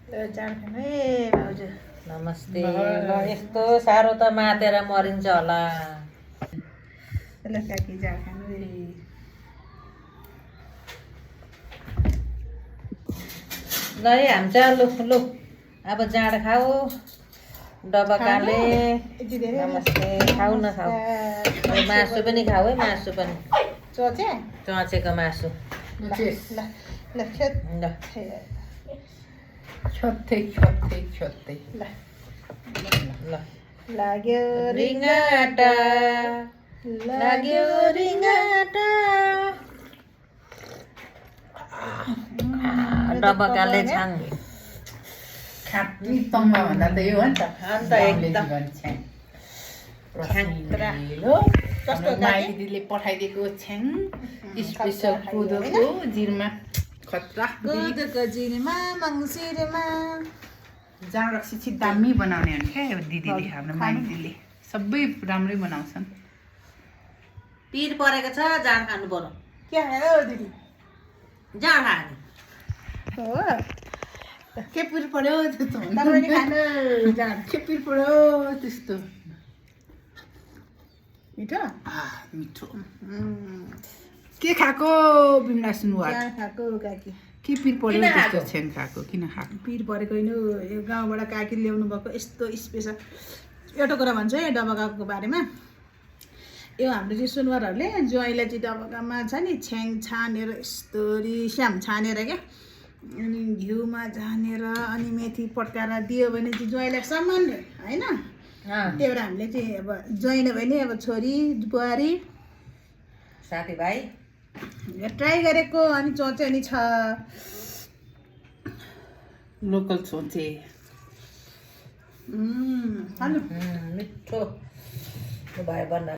जाँड खानु ए भाउजू नमस्ते ल यस्तो साह्रो त मातेर मरिन्छ होला ल काकी जाँड खानु ए ल है हाम्चा लु लु अब जाँड खाऊ डबकाले नमस्ते खाऊ न खाऊ मासु पनि खाऊ है मासु पनि चोचे चचेको मासु ल ल खेत ल छोत्तै छोत्तै छोत्तै ल ल लाग्यो रिङ्गाटा लाग्यो रिङ्गाटा डबकाले छाङ खाटी तङ्मा भन्दा त यो हो नि त अन्त एकदम रसिलो माइली दिदीले पठाइदिएको छ्याङ स्पेसल कोदोको जिरमा खतरा कोदोको जिरमा मङ्सिरमा जाँड रक्सी चाहिँ दामी बनाउने हो नि क्या यो दिदीले हाम्रो माइली दिदीले सबै राम्रै बनाउँछन् पिर परेको छ जाँड खानु पर्यो के खायो दिदी जाँड खाने हो के पिर पर्यो त्यस्तो तपाईले खानु जाँड के पिर पर्यो त्यस्तो मिठो मिठो के खाएको बिमला सुनुवार जाँड खाएको काकी के पिर पर्यो किन त्यस्तो खाएको? छ्याङ खाएको किन खाएको पिर परेको होइन यो गाउँबाट काकी ल्याउनु भएको यस्तो स्पेसल एउटा कुरा भन्छु है डबकाको बारेमा यो हाम्रो चाहिँ सुनवारहरूले ज्वाइँलाई चाहिँ डबकामा छ नि छ्याङ छानेर यस्तो रिस्याम छानेर क्या अनि घिउमा झानेर अनि मेथी पड्काएर दियो भने चाहिँ ज्वाइँलाई सम्मान होइन त्यही भएर हामीले चाहिँ अब ज्वाइँ नभए नि अब छोरी बुहारी साथीभाइ ट्राई गरेको अनि चोचे नि छ लोकल सोचे खानु मिठो भयो बन्दा